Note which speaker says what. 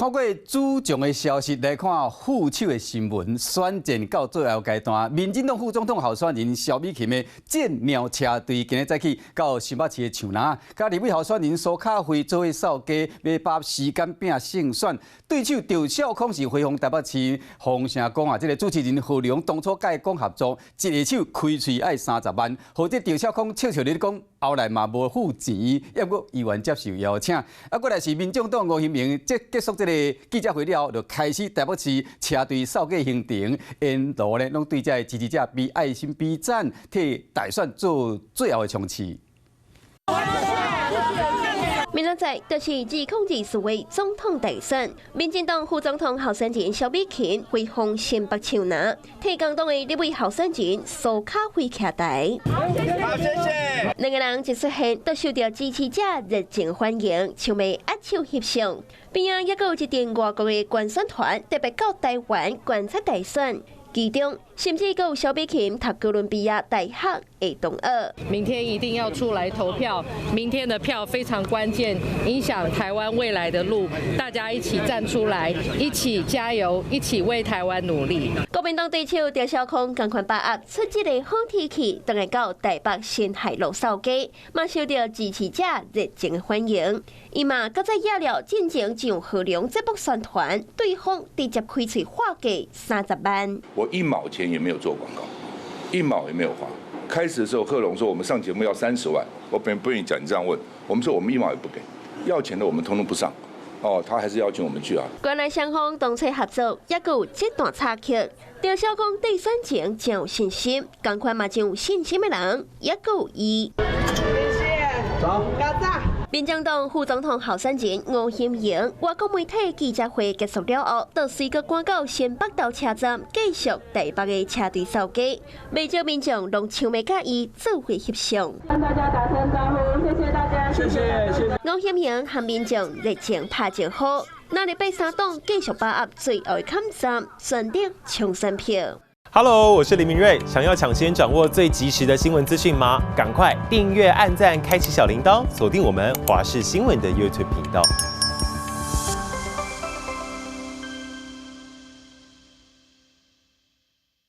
Speaker 1: 看過主將的消息，來看副手的新聞。選戰到最後階段，民進黨副總統候選人蕭美琴的戰貓車隊今日早起到新北市的樹林，佮立委候選人蘇卡慧做伙掃街，欲把握時間拼勝選。對手趙少康是回訪台北市風聲講啊，這个主持人賀龍當初佮伊講合作，一下手開喙愛30萬，予這趙少康笑笑咧講，後來嘛無付錢，猶閣依然接受邀請。啊，過來是民眾黨吳欣盈，這結束這个記者會了後，就開始台北市車隊掃街行程，沿路呢攏對這个支持者比愛心比讚，替大選做最後的衝刺。
Speaker 2: 明仔載就是2024的總統大選，民進黨副總統候選人蕭美琴回訪新北樹林，替工黨的立委候選人蘇卡慧徛台。
Speaker 3: 好，謝謝。
Speaker 2: 兩个人一出現，就受到支持者熱情歡迎，像欲握手翕相。邊仔猶閣有一陣外國的觀選團特別到台灣觀察大選。其中，甚至閣有蕭美琴讀哥倫比亞大學的同學。
Speaker 4: 明天一定要出來投票，明天的票非常關鍵，影響台灣未來的路。大家一起站出來，一起加油，一起為台灣努力。
Speaker 2: 國民黨對手趙少康仝款把握出這个好天氣，轉來到台北辛亥路掃街，嘛受到支持者熱情歡迎。伊嘛閣再掖了進前上賀龍節目宣傳，對方直接開喙喊價30萬。
Speaker 5: 我一毛錢也沒有做廣告，一毛也沒有花。開始的時候，賀龍說我們上節目要30萬，我本不願意講，你這樣問，我們說我們一毛也不給，要錢的我們通通不上。哦，他還是邀請我們去啊。
Speaker 2: 原來雙方當初合作，猶閣有這段插曲。趙少康對選情真有信心，仝款嘛真有信心的人，猶閣有伊。
Speaker 3: 謝謝。走。高讚。
Speaker 2: 民進黨副總統候選人吳欣盈，外國媒體記者會結束了後，就隨閣趕到新北投車站，繼續台北的車隊掃街，袂少民眾攏搶欲佮伊做伙翕相。
Speaker 6: 跟大家打聲招呼，謝謝大家，
Speaker 3: 謝謝謝謝。
Speaker 2: 吳欣盈和民眾熱情拍招呼，那禮拜三黨繼續把握最後的坎站，全力衝選票。
Speaker 7: Hello，我是林明瑞。想要搶先掌握最及時的新聞資訊嗎？趕快訂閱、按讚、開啟小鈴鐺，鎖定我們華視新聞的 YouTube 頻道。